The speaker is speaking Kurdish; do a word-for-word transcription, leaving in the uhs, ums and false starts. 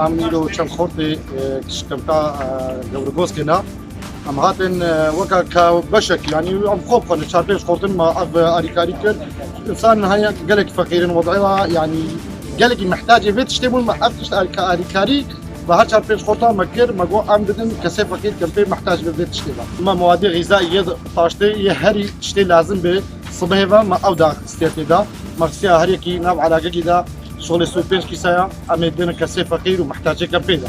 Em îro çend xortê, e, kişkemta, e, Gewrigozkê ne. Em hatin, e, weka ka beşek, yanî em xwe bixwin, çar pênc xortin me ev alîkarî kir. Însan heye gelek feqîr in, wed'ê wa, yanî gelekî mihtacê vê tiştê bûn, me ev tişt alîka-, alîkarî bi her çar pênc xorta me kir, me got em didin kesê feqîr, kempê mihtac bi vê tiştê be. Me muadê xîzayî yê taştê yê herî tiştê lazim bi sibehê ve me ew da xistiyetê de. Me xistiya her yekî nav elagekî de şixulê sî û pênc kîsaya, em ê didin kesê feqîr û mihtacê kempê de.